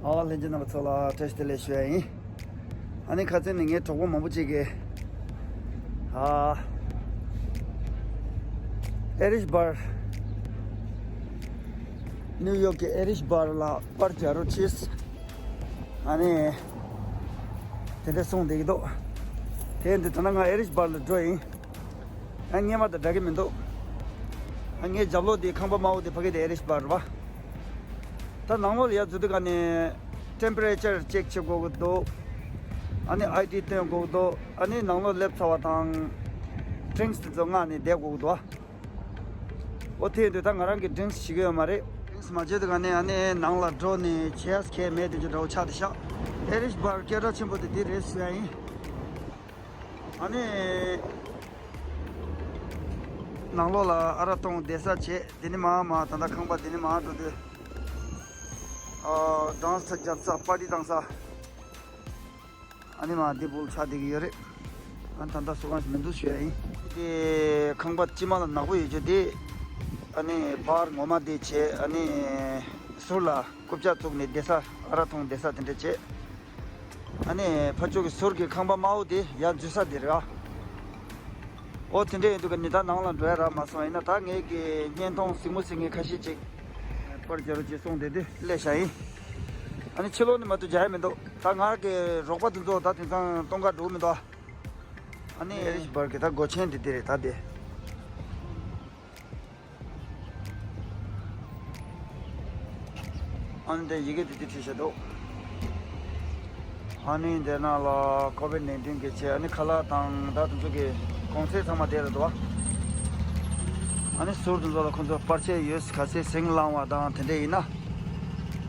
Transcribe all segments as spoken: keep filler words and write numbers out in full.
ཨ། ལྷན་རྒྱས་རྣམ་པ་ཚོ་ལ་བཀྲ་ཤིས་བདེ་ལེགས་ཞུ་ཡ་ཡིན། ཨ་ནི་ཁ་སང་ནས་ངའི་གྲོགས་པོ་མང་པོ་ཅིག་གིས། ཨ། ཨེ་རིཤ་སྦར། ནིའུ་ཡོག་གི་ཨེ་རིཤ་སྦར་ལ་པར་རྒྱག་རོགས་བྱེད། ཨ་ནི། དེ་འདྲ་གསུངས་བསྡད་ཀྱི་འདུག་དེ་འདི་ད་ནངས་ང་ཨེ་རིཤ་སྦར་ལ་འགྲོ་ཡིན། ཨ། སྔོན་མ་དང་འདྲ་གི་མི་འདུག་ཨ། ངའི་རྒྱབ་ལོགས་དེ་ཁང་པ་དམར་པོ་དེ་ཕ་གི་དེ་ཨེ་རིཤ་སྦར་རེད་པ། ད་ནང་ལོགས་ལ་ཡར་འཛུལ་དུས་ག་ནས་ཊེམ་པ་རེ་ཅར་ཅེག་བྱེད་དགོས་ཀྱི་འདུག་ཨ་ནི་ཨའི་ཌི་སྟོན་དགོས་ཀྱི་འདུག་ཨ་ནི་ནང་ལོགས་སླེབས་ཚར་བ་དང་ཌི་རིངཀ་སི་དེ་ཚོ་མངགས་ནས་བསྡད་དགོས་ཀྱི་འདུག་ཨོ། དེ་ཡིན་དུས་ད་ང་རང་གིས་ཌི་རིངཀ་སི་བྱེད་ཀྱི་ཡོད་མ་རེད། ཌི་རིངཀ་སི་མ་བྱེད་དུས་ག་ནས་ཨ་ནི་ནང་ལ་འགྲོ་ནས་བྱེད་ཡ་གང་མེད་དེ་ཅིག་འདྲ་བོ་ཆགས་བསྡད་ཤག་ཨེ་རིཤ་སྦར་སྐད་གྲགས་ཆེན་པོ་དེ་འདི་རེད་ཟེར་ཡ་ཡིན། ཨ་ནི། ནང་ལོགས་ལ་ཨ་རག་འཐུང་བསྡད་ས་བྱས། འདི་ནས་མར་མར་ད་ལྟ་ཁང་པ་འདི་ནས་མར་འགྲོ་དུས། ཨ། ཌན་སི་རྒྱབ་ས། པར་ཊི་བཏང་ས། ཨ་ནི་མར་འདི་སྦུག་ཆགས་བསྡད་ཀྱི་ཡོད་རེད། ཨ། ད་ལྟ་བཟོ་ཁང་ཞིག་མི་འདུག་ཞུ་ཡ་ཡིན། དེ་ཁང་པ་དཀྱིལ་མ་ལ་ནག་པོ་ཡོད་རྒྱུ་དེ། ཨ་ནི་བར་ངོ་མ་དེ་བྱས། ཨ་ནི་ཟུར་ལ་རྐུབ་བཀྱག་བཙུགས་ནས་བསྡད་ས། ཨ་རག་འཐུང་བསྡད་ས་དེ་འདྲ་བྱས། ཨ་ནི་ཕར་ཕྱོགས་ཀྱི་ཟུར་གྱི་ཁང་པ་དམར་པོ་དེ་ཡར་འཛུལ་ས་དེ་རེད་ཨ། ཨོ། དེ་འདྲ་ཡིན་དུས་ཀ་ནི་ད་ནང་ལ་འགྲོ་ཡ་རག་མ་སོང་། ཡིན་ན་ད་ངེད་ཀྱི་བརྙན་ཐུང་གཟིགས་མོ་གཟིགས་མཁན་ཁ་ཤས་ཅིག་པར་རྒྱག་རོགས་བྱེད་གསུངས་བསྡད་དུས་སླེབས་བཞག་ཡིན། ཨ་ནི་ཕྱི་ལོགས་ནས་མ་གཏོགས་རྒྱག་ཡ་མི་འདུག་ད་ང་གི་རོགས་པ་དེ་ཚོ་ད་དེང་སང་སྟོན་ག་འགྲོ་གི་མི་འདུག་ཨ་ནི་ཨེ་རིཤ་སྦར་གྱི་ད་སྒོ་ཆེན་དེ་དེ་རེད་ད་དེ། ཨ་ནི་དེ་ཡི་གེ་དེ་དེ་བྲིས་བཞག་འདུག་ཨ་ནི་དེ་ནང་ལ་ཀོ་ཝིཌ་ནའིན་ཊིན་གྱི་ཆེད། ཨ་ནི་ཁ་ལག་དང་ད་དེ་ཚོ་གི་གོང་ཚད་ཚང་མ་དེ་རེད་འདུག་ཨ་ནི་ཟུར་དེ་ཚོ་ལ་ཁོ་ཚོ་པར་ཆས་ཡོད། ག་ཚད་ཟིང་ལངས་པ་དང་དེ་འདྲ་ཡིན་ན།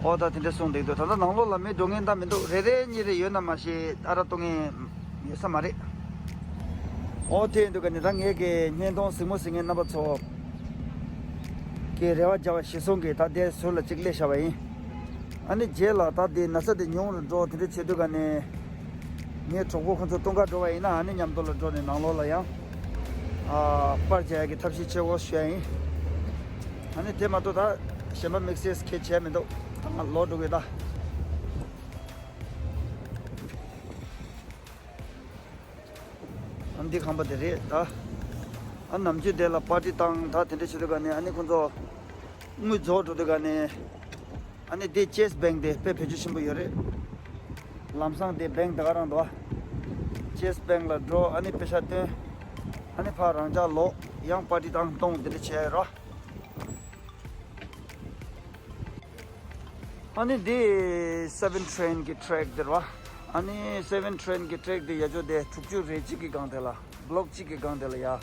ཨོ། ད་དེ་འདྲ་གསུངས་བསྡད་འདུག་ད་ལྟ་ནང་ལོགས་ལ་མི་འགྲོ་མཁན་ད་མི་འདུག་རེ་རེ་གཉིས་རེ་ཡོད་ན་མ་ཤེས། ཨ་རག་འཐུང་མཁན་ཡོད་ས་མ་རེད། ཨོ། དེ་ཡིན་དུས་ཀ་ནི་ད་ངེད་ཀྱི་བརྙན་ཐུང་གཟིགས་མོ་གཟིགས་མཁན་རྣམ་པ་ཚོ་གི་རེ་བ་བརྒྱབ་པ་གཞིར་བཟུང་གིས་ད་དེ་ཟུར་ལ་གཅིག་སླེབས་བཞག་པ་ཡིན། ཨ་ནི་རྗེས་ལ་ད་དེ་ན་ཚ་དེ་ཉུང་རུ་འགྲོ་དེ་འདྲ་བྱེད་དུས་ཀ་ནི། ངའི་གྲོགས་པོ་ཁོ་ཚོ་སྟོན་ག་འགྲོ་བ་ཡིན་ན། ཨ་ནི་མཉམ་དུ་ལ་འགྲོ་ནས་ནང་ལོགས་ལ་ཡང་། ཨ། པར་རྒྱག་ཡ་གི་ཐབས་ཤེས་བྱེད་དགོས་ཞུ་ཡ་ཡིན། ཨ་ནི་དེ་མ་གཏོགས་ད་གཞན་པ་དམིགས་བསལ་གང་བྱས་མི་འདུག་ད་ང་ལོག་འགྲོ་གི་ད། ཨ། འདི་ཁང་པ་དེ་རེད་ད། ཨ། ནམ་རྒྱུན་དེ་ལ་པར་ཊི་བཏང་ད་དེ་འདྲ་བྱེད་དུས་ག་ནས་ཨ་ནི་ཁོ་ཚོ་དངུལ་རྫོགས་འགྲོ་དུས་ག་ནས། ཨ་ནི་དེ་ཅེ་སི་བེང་དེ་དཔེ་བེད་སྤྱོད་ཆེན་པོ་ཡོད་རེད། ལམ་སང་དེ་བེང་ད་ག་རང་འདུག་ཅེ་སི་བེང་ལ་འགྲོ། ཨ་ནི་པེ་ཤ་བཏོན། ཨ་ནི་ཕར་རང་འཇགས་ལོག་ཡང་པར་ཊི་བཏང་གཏོང་དེ་འདྲ་བྱས་ཡོད་ར། ཨ་ནི་འདི་སེ་བེན་ཊི་རེན་གྱི་ཊེག་དེ་རེད་པ། ཨ་ནི་སེ་བེན་ཊི་རེན་གྱི་ཊེག་དེ་ཡ་ཅོ་དེ་དྲུག་ཅུ་རེ་གཅིག་གི་སྒང་དེ་ལ། བྷི་ལོག་གཅིག་གི་སྒང་དེ་ལ་ཡ།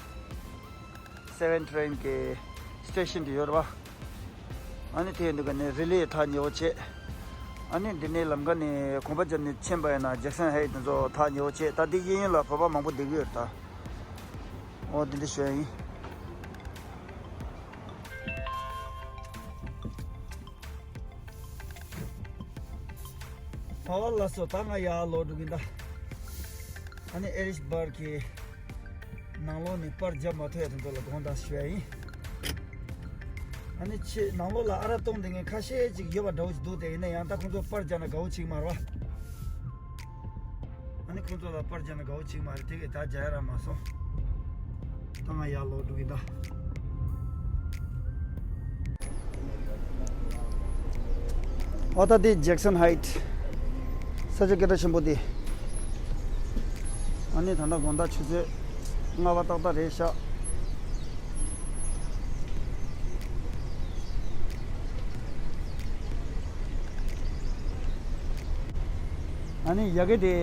སེ་བེན་ཊི་རེན་གྱི་སི་ཊེ་ཤན་དེ་ཡོད་རེད་པ། ཨ་ནི་དེ་ཡིན་དུས་ཀ་ནས་རི་ལི་ཡ་ཐག་ཉེ་བོ་བྱས། ཨ་ནི་འདི་ནས་ལམ་ཁ་ནས་གོམ་པ་བརྒྱབ་ནས་ཕྱིན་པ་ཡིན་ན་ཇེག་སན་ཧའིཊ་དེ་ཚོ་ཐག་ཉེ་བོ་བྱས། ད་འདི་གཡས་གཡོན་ལ་བོད་པ་མང་པོ་བསྡད་ཀྱི་ཡོད་རེད་ད། ཨོ། འདི་འདྲ་ཞུ་ཡ་ཡིན། ཨོ་ལགས་སོ། ད་ང་ཡར་ལོག་འགྲོ་གི་ཡིན་ད། ཨ་ནི་ཨེ་རིཤ་སྦར་གྱི་ནང་ལོགས་ནས་པར་རྒྱག་མ་ཐུབ་ཡ་དེ་ཚོ་ལ་དགོངས་དག་ཞུ་ཡ་ཡིན། ཨ་ནི་ཕྱི་ནང་ལོགས་ལ་ཨ་རག་བཏུང་བསྡད་མཁན་ཁ་ཤས་ཅིག་ཡོད་པ་འདྲ་བོ་ཞིག་འདུག་དེ་ཡིན་ན་ཡང་ད་ཁོང་ཚོ་པར་རྒྱག་ན་དགའ་བོ་བྱེད་ཀྱི་མ་རེད་པ། ཨ་ནི་ཁོང་ཚོ་ལ་པར་རྒྱག་ན་དགའ་བོ་བྱེད་ཀྱི་མ་རེད། དེ་གས་ད་རྒྱག་ཡ་རག་མ་སོང་། ད་ང་ཡར་ལོག་འགྲོ་གི་ཡིན་ད། ཨོ། ད་འདི་ཇེག་སན་ཧའིཊ། ས་ཆ་སྐད་གྲགས་ཆེན་པོ་འདི། ཨ་ནི་ད་ལྟ་དགོང་དག་ཆུ་ཚོད་ལྔ་པ་ཏག་ཏག་རེད་ཤག་ཨ་ནི་ཡ་གི་དེ་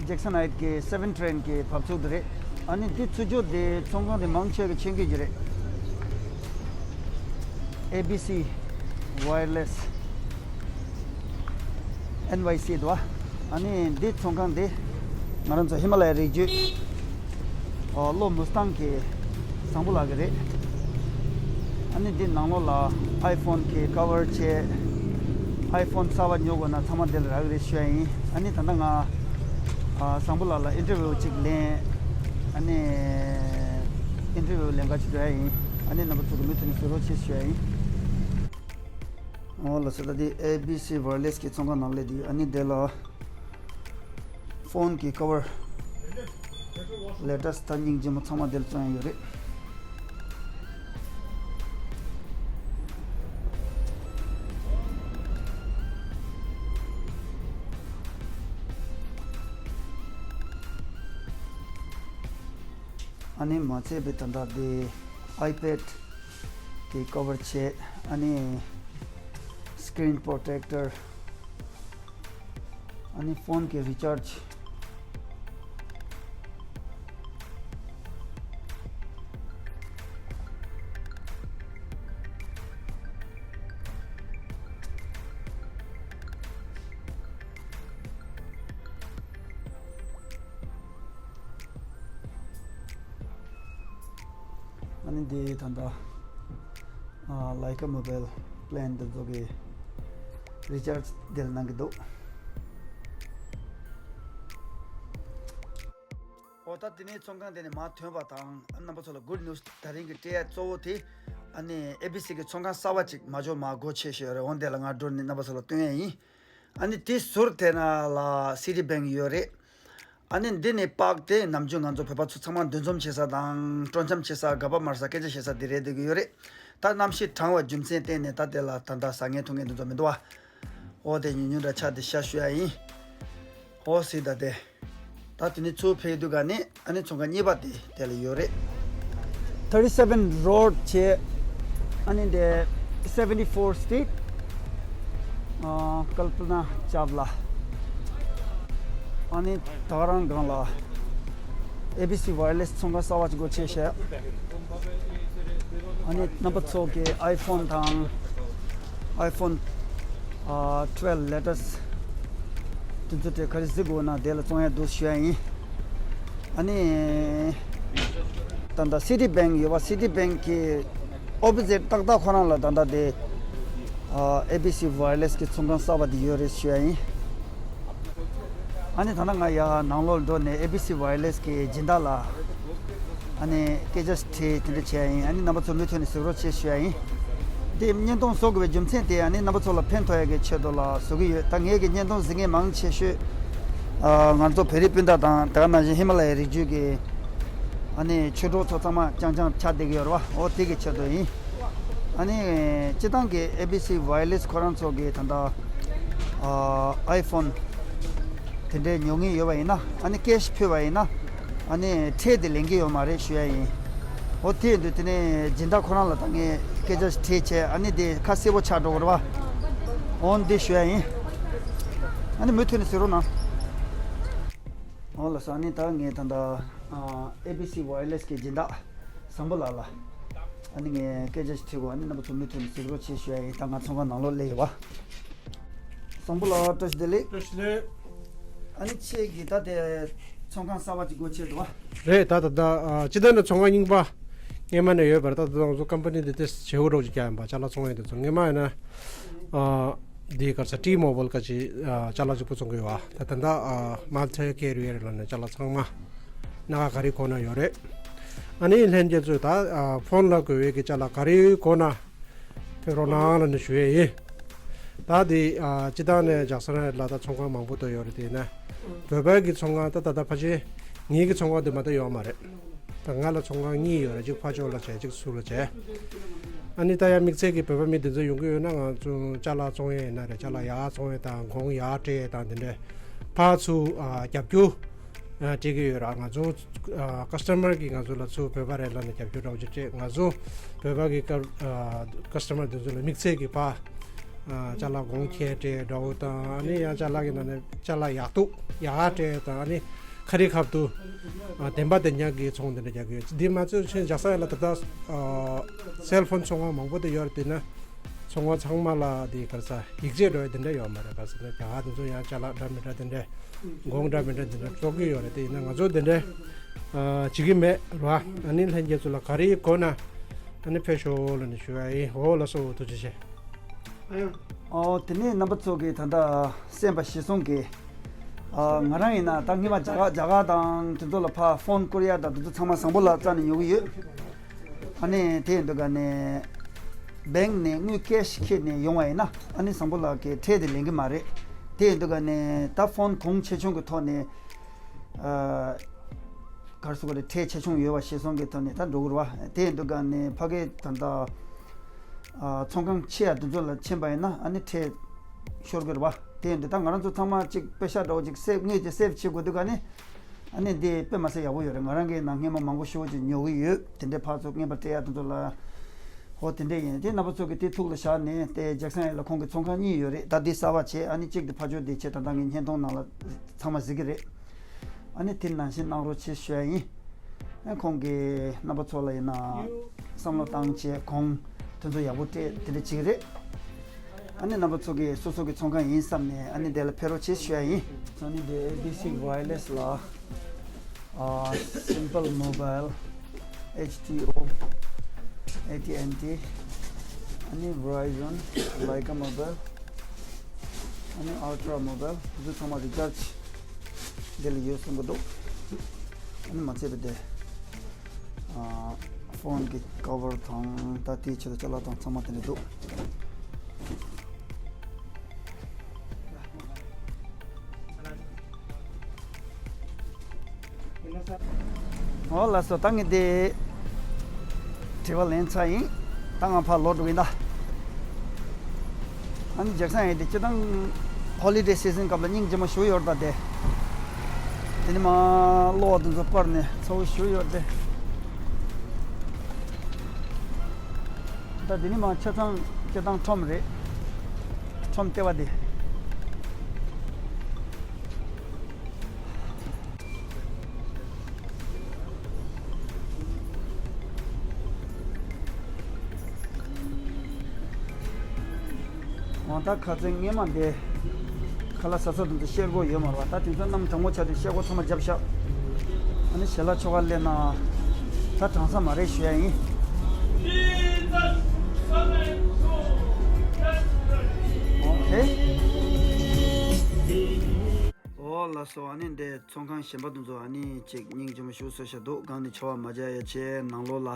ཇེག་སན་ཧའིཊ་གི་སེ་བེན་ཊི་རེན་གི་བབས་ཚུགས་དེ་རེད། ཨ་ནི་འདི་ཚུར་ཕྱོགས་དེ་ཚོང་ཁང་དེ་མང་ཆེ་གི་ཆེད་མཁན་གྱི་རེད། ཨེ་བི་སི་ཝ་ཡར་ལེ་སི། ཨེན་ཝའི་སི་འདུག་པ། ཨ་ནི་འདི་ཚོང་ཁང་འདི་ང་རང་ཚོ་ཧི་མ་ལ་ཡའི་རི་རྒྱུད། ཨོ། ལྷོ་མུ་སི་ཐང་གི་བཟང་པོ་ལགས་ཀྱི་རེད། ཨ་ནི་འདི་ནང་ལོགས་ལ་ཨའི་ཕོན་གྱི་ཀ་བར་བྱས། ཨའི་ཕོན་གསར་པ་ཉོ་དགོས་ན་ཚང་མ་འདི་ལ་རག་གི་རེད་ཞུ་ཡ་ཡིན། ཨ་ནི་ད་ལྟ་ང་ཨ་བཟང་པོ་ལགས་ལ་ཨིན་ཊར་བིའུ་ཅིག་ལེན། ཨ་ནི་ཨིན་ཊར་བིའུ་ལེན་ག་ཅིག་འགྲོ་ཡ་ཡིན། ཨ་ནི་རྣམ་པ་ཚོ་གི་མུ་མཐུད་ནས་གཟིགས་རོགས་བྱེད་ཞུ་ཡ་ཡིན། འོ་ལགས་སོ། ད་འདི་ཨེ་བི་སི་ཝ་ཡར་ལེ་སི་གི་ཚོང་ཁང་ནང་སླེབས་བསྡད་ཡོད། ཨ་ནི་འདི་ལ་ཕོན་གྱི་ཀ་བར་ལེ་ཊར་ད་སྙིང་རྗེ་མོ་ཚང་མ་འདི་ལ་བཙོང་ཡ་ཡོད་རེད། ཨ་ནི་མ་ཚད་པའི་ད་ལྟ་དེ་ཨའི་པེ་ཌི་གི་ཀ་བར་བྱས། ཨ་ནི་སི་ཀི་རིན་པོ་རོ་ཊེག་ཊར། ཨ་ནི་ཕོན་གྱི་རི་ཅར་ཇི། ཨ་ནི་འདི་ད་ལྟ་ཨ་ལའི་ཀ་མོ་བཱའིལ་པི་ལན་འདི་ཚོ་གི་རི་ཅར་ཇི་འདི་ལ་གནང་གི་འདུག། འོ་ད་དེ་ནས་ཚོང་ཁང་དེ་ནས་མར་ཐོན་པ་དང་། ཨ་རྣམ་པ་ཚོ་ལ་གུཌ་ནིའུ་སི། ད་རིང་གི་སྤྲད་ཡ་གཙོ་བོ་དེ་ཨ་ནི་ཨེ་བི་སི་གི་ཚོང་ཁང་གསར་པ་ཅིག་མ་འཇོག་མ་སྒོ་ཕྱེ་ཤོད་རེད། འོ་འདི་ལ་ང་འགྲོ་ནས་རྣམ་པ་ཚོ་ལ་སྟོན་ཡ་ཡིན། ཨ་ནི་དེ་ཟུར་དེ་ན་ལ་སི་ཊི་བེང་ཡོད་རེད། ཨ་ནི་འདི་ནས་པཱརྐ་དེ་ནམ་རྒྱུན་ང་ཚོ་བོད་པ་ཚོ་ཚང་མ་འདུ་འཛོམས་བྱེད་ས་དང་སྤྲོ་འཆམ་བྱེད་ས། ག་པར་མར་ས་སྐད་ཆ་བཤད་ས་དེ་རེད་བསྡད་ཀྱི་ཡོད་རེད། ད་གནམ་གཤིས་གྲང་བ་རྒྱུ་མཚན་བརྟེན་ནས་ད་དེ་ལ་ད་ལྟ་ཟ་མཁན་འཐུང་མཁན་འདི་ཚོ་མི་འདུག་བ། འོ་དེ་ཉུང་ཉུང་འདྲ་ཆགས་དེ་ཤ་ཞུ་ཡ་ཡིན། འོ་སི་ད་དེ། ད་དེ་ནས་ཚུར་ཕེབས་དུས་ག་ནས་ཨ་ནི་ཚོང་ཁང་གཉིས་པ་དེ་དེ་ལ་ཡོད་རེད། Thirty seven Road བྱས། ཨ་ནི་དེ་seventy four Street། ཨ་Kalpana Chawla། ཨ་ནི་ད་ག་རང་སྒང་ལ་ཨེ་བི་སི་ཝ་ཡར་ལེ་སི་ཚོང་ཁང་གསར་པ་ཅིག་སྒོ་ཕྱེ་བཞག། ཨ་ནི་རྣམ་པ་ཚོ་གི་ཨའི་ཕོན་དང་ཨའི་ཕོན་ཨ་ཊུ་ཝེལ་ལེ་ཊེ་སི་ཊི་དེ་ཚོ་དེ་ག་རེ་གཟིགས་དགོས་ན་དེ་ལ་བཙོང་ཡ་འདུག་ཞུ་ཡ་ཡིན། ཨ་ནི་ད་ལྟ་སི་ཊི་བེང་ཡོད་པ། སི་ཊི་བེང་གི་ཨོ་པོ་ཟིཊ་ཏག་ཏག་ཁོ་རང་ལ་ད་ལྟ་དེ་ཨ་ཨེ་བི་སི་ཝ་ཡར་ལེ་སི་གི་ཚོང་ཁང་གསར་པ་དེ་ཡོད་རེད་ཞུ་ཡ་ཡིན། ཨ་ནི་ད་ལྟ་ང་ཡར་ནང་ལོགས་འགྲོ་ནས་ཨེ་བི་སི་ཝ་ཡར་ལེ་སི་གི་སྦྱིན་བདག་ལ་ཨ་ནི་སྐད་ཆ་དྲིས་དེ་འདྲ་བྱས་ཡིན། ཨ་ནི་རྣམ་པ་ཚོ་མུ་མཐུད་ནས་གཟིགས་རོགས་བྱེད་ཞུ་ཡ་ཡིན། དེ་བརྙན་ཐུང་བཟོ་དགོས་པའི་རྒྱུ་མཚན་དེ་ཨ་ནི་རྣམ་པ་ཚོ་ལ་ཕན་ཐོགས་ཡ་གི་ཆེད་དུ་ལ་བཟོ་གི་ཡོད། ད་ངས་ཀྱི་བརྙན་ཐུང་གཟིགས་མཁན་མང་ཆེ་ཤོས་ཨ་ང་ཚོ་བོད་རིགས་སྤུན་ཟླ་དང་དེ་ག་ནང་བཞིན་ཧི་མ་ལ་ཡའི་རི་རྒྱུད་ཀྱི་ཨ་ནི་ཆོས་གྲོགས་ཚོ་ཚང་མ་རྐྱང་རྐྱང་ཆགས་བསྡད་ཀྱི་ཡོད་རེད་བ། འོ་དེ་གི་ཆེད་དུ་ཡིན། ཨ་ནི་སྤྱིར་བཏང་གི་ཨེ་བི་སི་ཝ་ཡར་ལེ་སི་ཁོ་རང་ཚོ་གི་ད་ལྟ་ཨ་ཨའི་ཕོན་དེ་འདྲའི་ཉོ་མཁན་ཡོད་པ་ཡིན་ན། ཨ་ནི་ཀེ་ཤི་ཕུལ་བ་ཡིན་ན་ཨ་ནི་ཁྲལ་དེ་ལེན་གྱི་ཡོད་མ་རེད་ཞུ་ཡ་ཡིན། འོ་དེ་ཡིན་དུས་དེ་ནས་སྦྱིན་བདག་ཁོ་རང་ལ་ད་ངས་སྐད་ཆ་ཞིག་དྲིས་བྱས། ཨ་ནི་དེ་ཁ་གསལ་པོ་ཆགས་འགྲོ་གི་རེད་བ། འོ་འདི་ཞུ་ཡ་ཡིན། ཨ་ནི་མུ་མཐུད་ནས་གཟིགས་རོགས་གནང་། འོ་ལགས་སོ། ཨ་ནི་ད་ངས་ད་ལྟ་ཨ་ཨེ་བི་སི་ཝ་ཡར་ལེ་སི་གི་སྦྱིན་བདག་བཟང་པོ་ལགས་ལ་ཨ་ནི་ངས་སྐད་ཆ་ཞིག་དྲིས་གོ། ཨ་ནི་རྣམ་པ་ཚོ་མུ་མཐུད་ནས་གཟིགས་རོགས་བྱེད་ཞུ་ཡ་ཡིན། ད་ང་ཚོང་ཁང་ནང་ལོགས་སླེབས་ཡོད་པ། བཟང་པོ་ལགས་བཀྲ་ཤིས་བདེ་ལེགས། བཀྲ་ཤིས་བདེ་ལེགས། ཨ་ནི་ཁྱེད་ཀྱིས་ད་དེ་ཚོང་ཁང་གསར་པ་ཅིག་སྒོ་ཕྱེ་འདུག་བ། རེད། ད་ད་ད་ཨ་སྤྱིར་བཏང་ནས་ཚོང་ཁང་རྙིང་པ་སྔས་མ་ནས་ཡོད་པ་རེད། ད་ད་ང་ཚོ་ཀམ་པ་ནི་འདི་དེ་བྱེད་དགོས་རོགས་ཅིག་རྒྱག་ཡིན་པ། ཅ་ལག་བཙོང་ཡས་དེ་ཚོ་སྔས་མ་ཡིན་ན་ཨ་འདི་ག་རེ་ཟ། ཊི་མོ་བལ་ག་ཅིག་ཨ་ཅ་ལག་གཅིག་པུ་བཙོང་གི་ཡོད་བ། ད་ད་ད་ཨ་མལ་ཊི་ཀེ་རི་ཡར་ལ་ནས་ཅ་ལག་ཚང་མ་སྣ་ཁ་ག་རེ་དགོས་ན་ཡོད་རེད། ཨ་ནི་ལྷན་རྒྱས་ཚོས་ད་ཨ་ཕོན་ལ་དགོས་པའི་གི་ཅ་ལག་ག་རེ་དགོས་ན་ཕེབས་རོགས་གནང་ལབ་ནས་ཞུ་ཡས་ཡིན། ད་དེ་ཨ་སྤྱིར་བཏང་ནས་ཇག་ས་ར་ལ་ད་ཚོང་ཁང་མང་པོ་ད་ཡོད་རེད། དེ་ན་བོད་པའི་གི་ཚོང་ཁང་ད་ད་ད་ཕལ་ཆེར་ངེད་ཀྱི་ཚོང་ཁང་དེ་མ་གཏོགས་ཡོད་མ་རེད། ད་ང་ལ་ཚོང་ཁང་གཉིས་ཡོད་རེད། གཅིག་ཕར་ཕྱོགས་ལ་བྱས། གཅིག་ཟུར་ལ་བྱས། ཨ་ནི་ད་ཡང་དམིགས་བསལ་གྱི་བོད་པ་མི་དེ་ཚོ་ཡོང་གི་ཡོད་ན་ང་ཚོ་ཅ་ལག་བཙོང་ཡས་ཡིན་ན་རེད། ཅ་ལག་ཡར་བཙོང་ཡས་དང་གོང་ཡར་སྤྲད་ཡས་དང་དེ་འདྲས་ཕར་ཚུར་ཨ་རྒྱབ་སྐྱོར་ཨ་སྤྲད་ཀྱི་ཡོད་ར། ང་ཚོ་ཨ་ཀ་སི་ཊ་མར་གིས་ང་ཚོ་ལ་ཚུར་བོད་པ་རེད་ལབ་ནས་རྒྱབ་སྐྱོར་འདྲ་བོ་ཅིག་སྤྲད། ང་ཚོ་བོད་པ་གི་ཀ་ཨ་ཀ་སི་ཊ་མར་དེ་ཚོ་ལ་དམིགས་བསལ་གྱི་ཕར་ཨ་ཅ་ལག་གོང་ཁེ་སྤྲད་འདྲ་བོ་དང་། ཨ་ནི་ཡང་ཅ་ལག་གི་ནང་ནས་ཅ་ལག་ཡག་སྡུག་ཡར་སྤྲད་དང་། ཨ་ནི་ཁ་རི་ཁ་ཐུག་ཨ་བདེན་པ་བདེན་རྐྱང་གི་ཚོང་དེ་འདྲ་རྒྱག་གི་ཡོད། འདི་མ་ཚད་ཆེན་ཇག་ས་ཡ་ལ་ད་ལྟ་ཨ་སེལ་ཕོན་ཚོང་ཁང་མང་པོ་དེ་ཡོད་རེད། དེ་ན་ཚོང་ཁང་ཚང་མ་ལ་དེ་ག་རེ་ཟ་ཡིག་ཆ་འགྲོ་ཡ་དེ་འདྲ་ཡོད་མ་རེད། ག་རེ་ཟ་ན་རྒྱ་གར་དེ་ཚོ་ཡང་ཅ་ལག་འདྲ་མི་འདྲ་དེ་འདྲ་གོང་འདྲ་མི་འདྲ་དེ་འདྲ་བཙོང་གི་ཡོད་རེད། དེ་ཡིན་ན་ང་ཚོ་དེ་འདྲ་ཨ་བྱེད་ཀྱི་མེད་ར། ཨ་ནི་ལྷན་རྒྱས་ཚོ་ལ་ག་རེ་དགོས་ན་ཨ་ནི་ཕེབས་ཤོག་ལབ་ནས་ཞུ་ཡ་ཡིན། འོ་ལགས་སོ། ཐུགས་རྗེ་ཆེ། ཨོ་དེ་ནས་རྣམ་པ་ཚོ་གིས་ད་ལྟ་གསན་པ་གཞིར་བཟུང་གིས་ཨ་ང་རང་ཡིན་ན་ད་སྔོན་མ་རྒྱ་གར་རྒྱ་གར་དང་དེ་ཚོ་ལ་ཕར་ཕོན་བསྐུར་ཡ་དང་དེ་ཚོ་ཚང་མ་བཟང་པོ་ལགས་རྩ་ནས་ཉོ་གི་ཡོད། ཨ་ནི་དེ་ཡིན་དུས་ག་ནས་ སྦེང་ནས་དངུལ་ཀེ་ཤི་ཁྱེར་ནས་ཡོང་བ་ཡིན་ན་ཨ་ནི་བཟང་པོ་ལགས་ཀྱི་ཁྲལ་དེ་ལེན་གི་མ་རེད། དེ་ཡིན་དུས་ག་ནས་ད་ཕོན་གོང་ཆེ་ཆུང་གི་ཐོག་ནས་ཨ་ག་རེ་ཟེར་དགོས་རེད། ཁྲལ་ཆེ་ཆུང་ཡོད་པ་ཤེས་སོང་གི་ཐོག་ནས་ད་འགྲོ་གི་རེད་བ། དེ་ཡིན་དུས་ག་ནས་ཕ་གི་ད་ལྟ་ཨ་ཚོང་ཁང་ཆེ་ཡ་དེ་ཚོ་ལ་ཕྱིན་པ་ཡིན་ན་ཨ་ནི་ཁྲལ་ཤོར་གི་རེད་བ། དེ་ཡིན་དུས་ད་ང་རང་ཚོ་ཚང་མ་གཅིག་པེ་ཤ་འདྲ་བོ་གཅིག་སེབ་དངུལ་དེ་སེབ་བྱེད་དགོས་དུས་ག་ནས། ཨ་ནི་འདི་དཔེ་མ་སྲིད་ཡག་པོ་ཡོད་རེད། ང་རང་གིས་ནང་སྔོན་མ་མང་པོ་ཞེ་པོ་ཅིག་ཉོ་གི་ཡོད། དེ་འདྲའི་ཕར་ཚུར་རྔན་པ་སྤྲད་ཡ་དེ་ཚོ་ལ། ཧོ་དེ་འདྲས་ཡིན། དེ་རྣམ་པ་ཚོ་གིས་དེ་ཐུགས་ལ་བཞག་ནས་དེ་ཇེག་སན་ཡ་ལ་ཁོང་གི་ཚོང་ཁང་གཉིས་ཡོད་རེད། ད་འདི་གསར་པ་བྱས། ཨ་ནི་གཅིག་དེ་ཕར་ཕྱོགས་དེ་བྱས། ད་ལྟ་ངའི་བརྙན་ཐུང་ནང་ལ་ཚང་མ་གཟིགས་ཀྱི་རེད། ཨ་ནི་དེ་ནང་བཞིན་གནང་རོགས་བྱེད་ཞུ་ཡ་ཡིན། ཨ་ཁོང་གིས་རྣམ་པ་ཚོ་ལ་ཡིན་ན་བསམ་བློ་བཏང་བྱས་གོང་དེ་ཚོ་ཡག་པོ་སྤྲད་དེ་འདྲ་བྱེད་ཀྱི་རེད། ཨ་ནི་རྣམ་པ་ཚོ་གིས་སོ་སོ་གི་ཚོང་ཁང་ཡིན་བསམ་ནས་ཨ་ནི་དེ་ལ་ཕེབས་རོགས་བྱེད་ཞུ་ཡ་ཡིན། ཨ་ནི་དེ་ཨེ་ཌི་སི་ཝ་ཡར་ལེ་སི་ལ། ཨ་Simple Mobile, ཨེཆ་ཊི་ཨོ། ཨེ་ཊི་ཨེན་ཊི། ཨ་ནི་Verizon, Lyca Mobile, ཨ་ནི་Ultra Mobile དེ་ཚོ་ཚང་མ་རི་ཅར་ཇི་འདི་ལ་ཡོད་གསུང་གི་འདུག་ཨ་ནི་མ་ཚད་པ་དེ་ཨ་ཕོན་གྱི་ཀ་བར་དང་ད་ལྟའི་ཆེད་དུ་ཅ་ལག་དང་ཚང་མ་དེ་འདྲ་འདུག་ཨོ་ལགས་སོ། ད་ངས་དེ་དྲི་བ་ལན་ཚར་ཡིན། ད་ང་ཕར་ལོག་འགྲོ་གི་ཡིན་ད། ཨ་ནི་ཇེག་སན་ཡ་དེ་སྤྱིར་བཏང་ཧོ་ལི་ཌེ་སི་ཛན་སྐབས་ལ་སྙིང་རྗེ་མོ་ཞེ་པོ་ཡོད་རེད་ད། དེ་དེ་ནས་མར་གློག་དེ་ཚོ་སྤར་ནས་ཚ་པོ་ཞེ་པོ་ཡོད་རེད། ད་དེ་ནས་མར་ཆ་ཚང་སྤྱིར་བཏང་ཁྲོམ་རེད། ཁྲོམ་ལྟེ་བ་དེ། འོ་ད་ཁ་སང་སྔས་མ་འདི་ཁ་ལག་ཟ་ས་དེ་ཚོ་ཤེལ་སྒོ་ཡོད་མ་རེད་པ། ད་དེ་ཚོ་གནམ་གྲང་མོ་ཆགས་དུས་ཤེལ་སྒོ་ཚང་མ་བརྒྱབ་ཤག་ཨ་ནི་ཞལ་ལག་མཆོད་གར་སླེབས་ན་ད་གྲང་ས་མ་རེད་ཞུ་ཡ་ཡིན། ཨོ་ཁེ། ཨོ་ལགས་སོ། ཨ་ནི་འདི་ཚོང་ཁང་གཞན་པ་དེ་ཚོ་ཨ་ནི་ཅིག་སྙིང་རྗེ་མོ་ཞེ་པོ་བཟོས་ཤག་འདུག་སྒང་ནས་མཆོད་པ་མ་རྒྱག་ཡ་བྱས། ནང་ལོགས་ལ་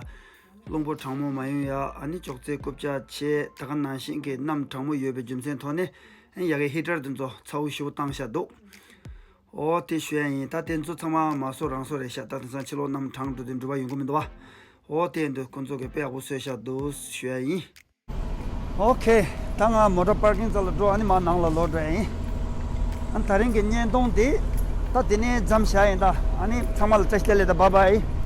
རླུང་བུ་གྲང་མོ་མ་ཡོང་ཡ། ཨ་ནི་ཅོག་ཙེ་རྐུབ་བཀྱག་བྱས། ད་ག་ནང་བཞིན་གྱི་གནམ་གྲང་མོ་ཡོད་པའི་རྒྱུ་མཚན་ཐོག་ནས་ཡ་གི་ཧི་ཊར་དེ་ཚོ་ཚ་པོ་ཞེ་པོ་བཏང་ཤག་འདུག་ཨོ་དེ་ཞུ་ཡ་ཡིན། ད་དེ་ཚོ་ཚང་མ་མ་བཟོ་རང་བཟོ་རེད་ཤག་ད་དེང་སང་ཕྱི་ལོགས་གནམ་གྲང་འགྲོ་དུས་འགྲུལ་པ་ཡོང་གི་མི་འདུག་པ། ཨོ་དེ་འདུག་ཁོང་ཚོ་གིས་དཔེ་ཡག་པོ་བཟོས་ཤག་འདུག་ཞུ་ཡ་ཡིན། ཨོ་ཁེ། ད་ང་མོ་ཊ་པར་ཀིང་རྩ་ལ་འགྲོ། ཨ་ནི་མར་ནང་ལ་ལོག་འགྲོ་ཡ་ཡིན། ཨ་ནི་དེ་རིང་གི་བརྙན་ཐུང་འདི་ད་འདི་ནས་མཚམས་བཞག་ཡིན་ད། ཨ་ནི་ཚང་མ་ལ་བཀྲ་ཤིས་བདེ་ལེགས་དང་བཱའི་བཱའི།